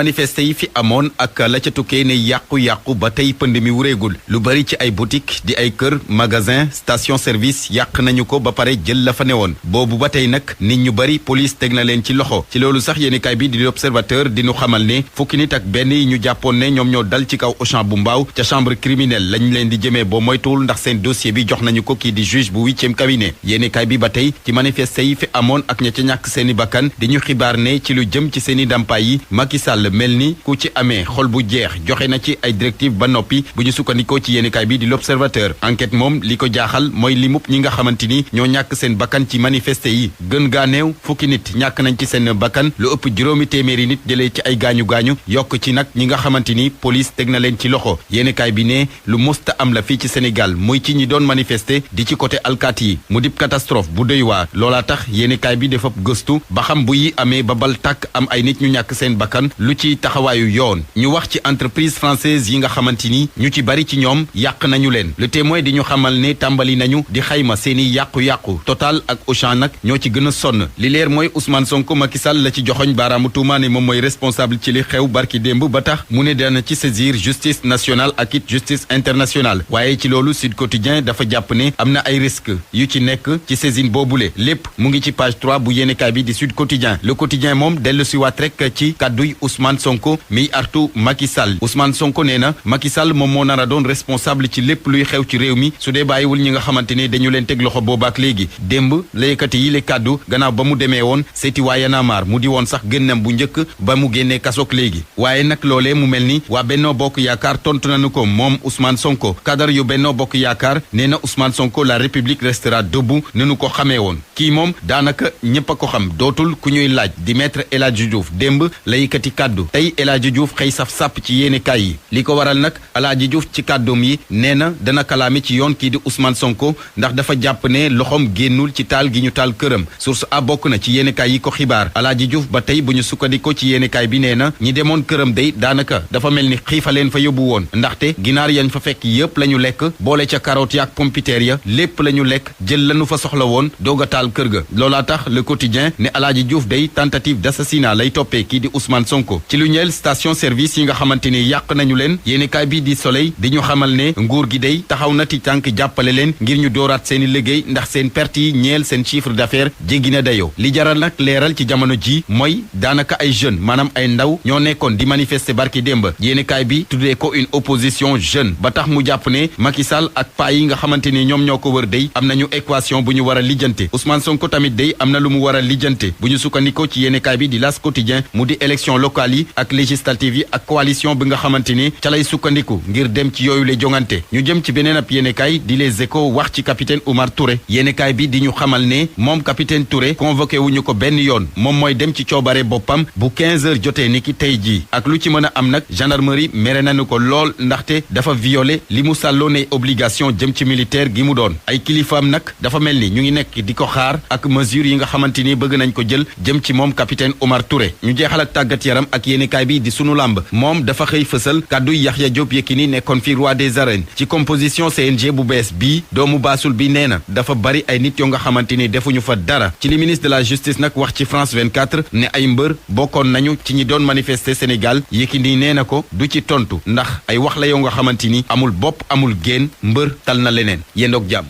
manifesté yi fi amoon ak la ca tukkee ne yàqu-yàqu ba tey pënd mi wureegul lu bari ci ay boutique di ay kër magasin station service yàq nañu ko ba pare jël la fa newoon boobu ba tey nag nit ñu bari police teg na leen ci loxo ci loolu sax yéenekaay bi di l'Observateur di ñu xamal ne fukki nit ak benn yi ñu jàppoon ne ñoom ñoo dal ci kaw Auchan bu Mbaaw ca chambre criminelle lañ leen di jëmee boo moytuwul ndax seen dossier bi jox nañu ko kii di juge bu 8e cabinet yéenekaay bi ba tey ci manifesté yi fi amoon ak ña ca ñàkk seeni bakkan di ñu xibaar ne ci lu jëm ci seeni ndàmpaay yi Macky Sall mel ni ku ci amee xol bu jeex joxe na ci ay directive ba noppi bu ñu sukkandikoo ci yéenekaay bi di l'Observateur enquête moom li ko jaaxal mooy limub ñi nga xamante ni ñoo ñàkk seen bakkan ci manifesté yi gën gaa néew fukki nit ñàkk nañ ci seen bakkan lu ëpp juróomi téeméeri nit jëlee ci ay gaañu-gaañu yokk ci nag ñi nga xamante ni police teg na leen ci loxo yéenekaay bi ne lu mosta am la fii ci Sénégal muy ci ñi doon manifester di ci côté alkaati yi mu dib catastrophe bu doy waar loolaa tax yéenekaay bi dafa gëstu ba xam bu yi amee ba bal tàkk am ay nit ñu ñàkk seen bakkan lu ci taxawaayu yoon ñu wax ci entreprise française yi nga xamante ni ñu ci bari ci ñoom yàq nañu leen le témoin di ñu xamal ne tàmbali nañu di xayma seeni yàqu-yàqu Total ak Auchan nag ñoo ci gën a sonn li leer mooy Ousmane Sonko Macky Sall la ci joxoñ baaraamu tuuma ne moom mooy responsable ci li xew barki démb ba tax mu ne dana ci saisir justice nationale ak it justice internationale waaye ci loolu Sud Quotidien dafa jàpp ne am na ay risque yu ci nekk ci saisine boobule lépp mu ngi ci page 3 bu yéenekaay bi di Sud Quotidien le quotidien moom dellu si waat rek ci kàdduy Ousmane Sonko mi artu Macky Sall Ousmane Sonko nee na Macky Sall moom moo nar a doon responsable ci lépp luy xew ci réew mi su dee bàyyiwul ñi nga xamante ne dañu leen teg loxo boobaak léegi démb la yëkkati yi le kàddu gannaaw ba mu demee woon seeti waa Y'en a marre mu di woon sax génnam bu njëkk ba mu génnee kasook léegi waaye nag loolee mu mel ni waa Benno Bokk Yaakaar tontu nañu ko moom Ousmane Sonko kadar yu Benno Bokk Yaakaar nee na Ousmane Sonko la République restera debout nanu ko xamee woon kii moom daanaka ñëpp a ko xam dootul ku ñuy laaj di maître El Hadji Diouf démb la yëkkati kàddu tey El Hadji Diouf xëy saf sàpp ci yéene kaay yi li ko waral nag El Hadji Diouf ci kàddoom yi nee na dana kalaame ci yoon kii di Ousmane Sonko ndax dafa jàpp ne loxoom génnul ci taal gi ñu taal këram source a bokk na ci yéene kaay yi ko xibaar El Hadji Diouf ba tey bu ñu sukkandikoo ci yéene kaay bi nee na ñi demoon këram day daanaka dafa mel ni xiifa leen fa yóbbu woon ndaxte ginaar yañ fa fekk yépp la ñu lekk boole ca carotte yaak pompiteer ya lépp la ñu lekk jël lañu fa soxla woon doog a taal kër ga loolaa tax le quotidien ne El Hadji Diouf day tentative d'assassinat lay toppee kii di Ousmane Sonko ci lu ñeel station service yi nga xamante ni yàq nañu leen yéenekaay bi di Soleil di ñu xamal ne nguur gi day taxaw na ti tànk jàppale leen ngir ñu dooraat seeni liggéey ndax seen perte yi ñeel seen chiffre d'affaires jéggi na dayoo li jaral nag leeral ci jamono ji mooy daanaka ay jeunes maanaam ay ndaw ñoo nekkoon di manifester barki démb yéenekaay bi tuddee ko une opposition jeune ba tax mu jàpp ne Macky Sall ak paa yi nga xamante ni ñoom ñoo ko wër day am nañu équation bu ñu war a lijjante Ousmane Sonko tamit day am na lu mu war a lijjante bu ñu sukkandikoo ci yéenekaay bi di L'As Quotidien mu di élection locale yi ak législative yi ak coalition bi nga xamante ni ca lay sukkandiku ngir dem ci yooyu le jongante ñu jëm ci beneen ab yéenekaay di Les Échos wax ci capitaine Oumar Touré yéenekaay bi di ñu xamal ne moom capitaine Touré convoqué wuñu ko benn yoon moom mooy dem ci coobare boppam bu 15 heures jotee ni ki tey jii ak lu ci mën a am nag gendarmerie mere nañu ko lool ndaxte dafa violé li mu sàlloo ne obligation jëm ci militaire gi mu doon ay kilifaam nag dafa mel ni ñu ngi nekk di ko xaar ak mesure yi nga xamante ni bëgg nañ ko jël jëm ci moom capitaine Oumar Touré ñu jeexal ak tàggat yaram ak yéenekaay bi di sunu làmb moom dafa xëy fësal kàdduy Yaxya Diop Yékini nekkoon fi roi des arènes ci composition CNG bu bees bii doomu baasul bi nee na dafa bari ay nit yoo nga xamante ni defuñu fa dara ci li ministre de la justice nag wax ci France 24 ne ay mbër bokkoon nañu ci ñi doon manifester Sénégal Yékini nee na ko du ci tontu ndax ay wax la yoo nga xamante ni amul bopp amul génn mbër tal na leneen yendoog jàmm